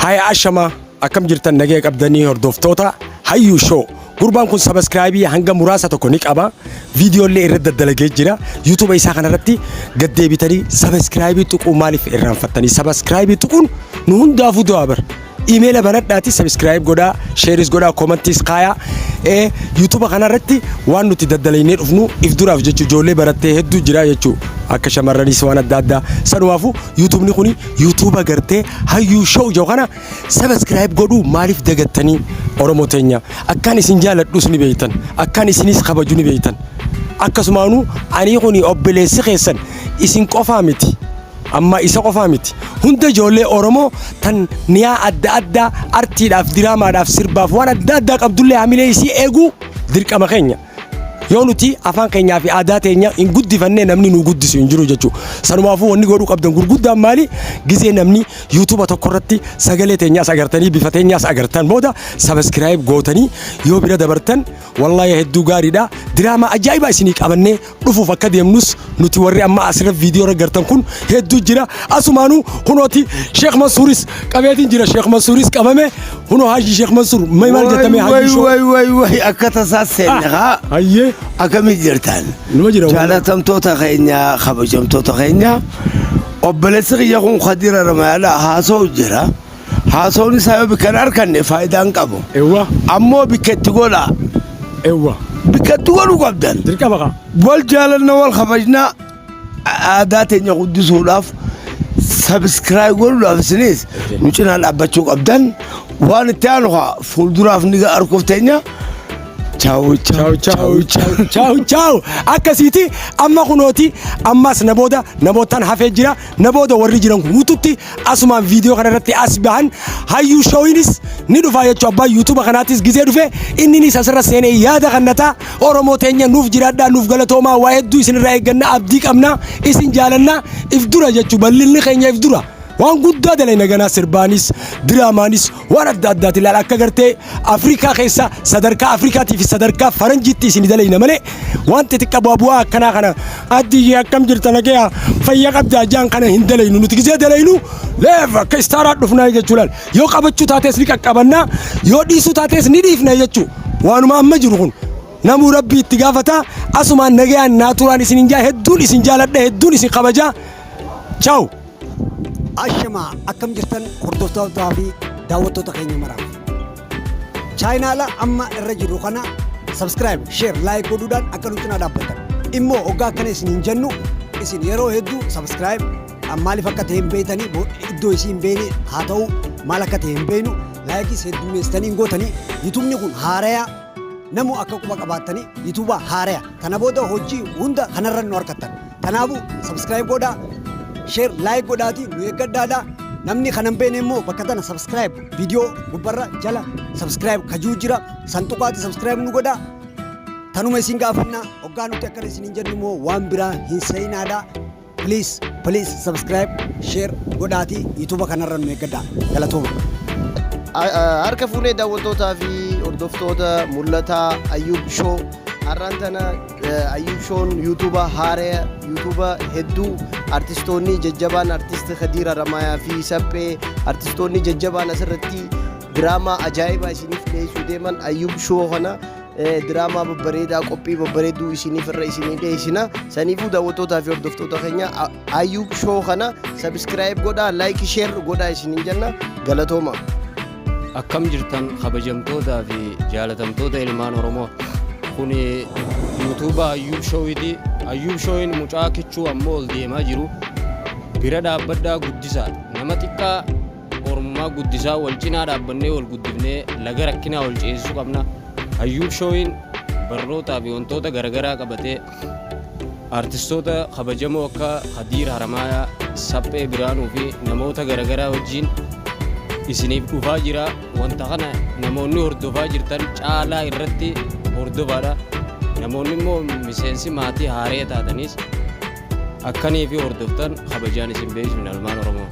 Haya, ashama, akkam jirtan? Nagaya qabdanii? Hordoftoota Hayyuu Show, gurbaan kun subscribe hanga muraasa tokko ni qaba. Viidiyoolee irratti daddalagee jira. YouTube isaa kanarratti gaddeebitanii subscribe tuquu maaliif irraanfattanii? Subscribe tuquun nu hundaafuu du'aa bara. Imeela banadhaati subscribe godhaa, share is godhaa, comment is kaayaa. YouTube kanarratti waan nuti daddalaynee dhufnu if duraaf jechuu, ijoollee barattee hedduu jira jechuu, akka shamarranis waan adda addaa. Sanumaafuu YouTubeni kuni YouTube gartee Hayyuu Show jedhu kana subscribe godhuu maaliif dagattanii? Oromoo teenya, akkaan isin jaaladhus ni beeytan, akkaan isinis kabaju ni beeytan. Akkasumaanuu ani kuni obboleessi keessan isin qofaa miti, amma isa qofaa miti, hunda ijoollee Oromoo tan niyaa adda addaa artiidhaaf, diraamaadhaaf, sirbaaf, waan adda addaa qabdullee hamilee isii eeguu dirqama keenya. Yoo nuti afaan keenyaa fi aadaa teenya hin guddifannee, namni nu guddisu hin jiru jechuudha. Sanumaafuu wanni godhuu qabdan gurguddaan maali? Gizee namni YouTube tokko irratti sagalee teenyaas agartanii, bifa teenyaas agartan booda subscribe gootanii yoo bira dabartan, wallaahi hedduu gaariidha. Diraamaa ajaa'ibaa isinii qabannee dhufuuf akka deemnus nuti warri amma asirra viidiyoo irra gartan kun hedduu jira. Asumaanuu kunooti Sheekh Mansuuris qabeetiin jira. Sheekh Mansuuris qabame. Kunoo Haji Sheekh Mansuur, may maal jettamee, Haji Show? Way way way, akka tasaa seenne haa. Hayyee. Akkamii jirtan? Numa jira. Jaalatamtoota keenya, kabajamtoota keenya, obboleessi kiyya kun Khadira Ramayaadha haasa'u jira. Haasa'uun isaa yoo bikka hin arganne faayidaa hin qabu. Ammoo bikka itti godha. Bikka itti godhuu qabdan. Dirqama kaa. Wal jaalanna, wal kabajna, aadaa teenya guddisuudhaaf subscribe godhuudhaaf isinis nu cinaa dhaabbachuu qabdan. Waan itti aanu haa fuulduraaf ni arguuf teenya. Ciao ciao. Ciao ciao ciao ciao. Akkasiiti, amma kunooti ammas na booda namootaan hafee jira. Na booda warri jiran guututti asumaan viidiyoo kana irratti as bahan. Hayyuu Showinis ni dhufa jechuu. Abbaa YouTube kanaatis gizee dhufe inninis asirra seenee yaada kannataa. Oromoo teenya, nuuf jiraadhaa, nuuf galatoomaa. Waa hedduu isinirraa eegganna, abdii qabna, isin jaalanna. If dura jechuu, bal'inni keenya if dura waan guddaa dalayna. Ganaa sirbaanis, diraamaanis, waan adda addaati ilaala. Akka gartee Afrikaa keessa sadarkaa Afrikaatii fi sadarkaa faranjiitti isin dalayna malee, waan xixiqqa bu'aa bu'aa akkanaa kana, "Addiyyee, akkam jirta, nagaya fayya qabdaa?" jaan kana hin dalaynu. Nuti gisee dalaynu leef akka istaaraa dhufnaa jechuu. Laal, yoo qabachuu taates ni qaqqabannaa, yoo dhiisuu taates ni dhiifna jechuu. Waanuma amma jiru kun namuu Rabbii itti gaafata. Asumaan nagayaan naa turaan isin hin jaa. Hedduun isin jaaladha, hedduun isin kabajaa. Ciao. Ashamaa, akkam jirtan hordoftootaa fi daawwattoota keenya maraaf? Channel amma irra jiru kana subscribe, share, like godhuudhaan akka nu cinaa dhaabbatan immoo hoggaa akkana isin hin jennu, isin yeroo hedduu subscribe maaliif akka ta'e hin beektanii, iddoo isii hin beekne haa ta'u, maal akka ta'e hin beeknu, like is heddummeessitanii hin gootanii. YouTubeni kun haarayaa, namu akka quba qabaattanii, YouTube haaraya tana booda hojii hunda kanarra nu harkattan. Kanaafuu subscribe godhaa, share, like godhaati nu eeggadhaadha. Namni kana hin beekne immoo bakka tana subscribe viidiyoo gubbarra jala subscribe kajuu jira, santuqaati subscribe nu godhaa. Tanuma isin gaafannaa. Hoggaa nuti akkana isin hin jennu immoo waan biraa hin seenaadha. Please, please, subscribe, share godhaati YouTube kanarra nu eeggadhaa. Galatooma. Harka fuunee daawwattootaa fi hordoftoota mul'ataa Ayyub Show. Har'aan tana Ayyub Shown YouTube haaraa, YouTube hedduu artistoonni jajjabaan, artist Khadiira Ramaayaa fi Saphee, artistoonni jajjabaan asirratti diraamaa ajaa'ibaa isiniif dhiyeessuu deeman. Ayyub Show kana diraamaa babbareedaa, qophii babbareedduu isiniif irra isinii dhiyeessina. Saniifuu daawwattootaa fi hordoftoota keenya, Ayyub Show kana subscribe godhaa, like, share godhaa isiniin jenna. Galatooma. Akkam jirtan kabajamtootaa fi jaalatamtoota ilmaan Oromoo? Kun YouTube Ayyub Showiti. Ayyub Showin mucaa kichuu ammoo ol deemaa jiru bira dhaabbadhaa, guddisaa. Nama xiqqaa Oromummaa guddisaa. Wal cinaa dhaabbannee wal guddifnee laga rakkinaa ol ceesisuu qabna. Ayyub Showin barnootaa fi wantoota garaagaraa qabatee artistoota kabajamoo akka Khadiir Haramaayaa, Saphee Biraanuu fi namoota garaagaraa wajjin isiniif dhufaa jira. Wanta kana namoonni hordofaa jirtan caalaa irratti hordofaadha. Namoonni immoo miseensi maatii haaree taatanis akkanii fi hordoftan kabajaan isin beeksifna, ilmaan Oromoo.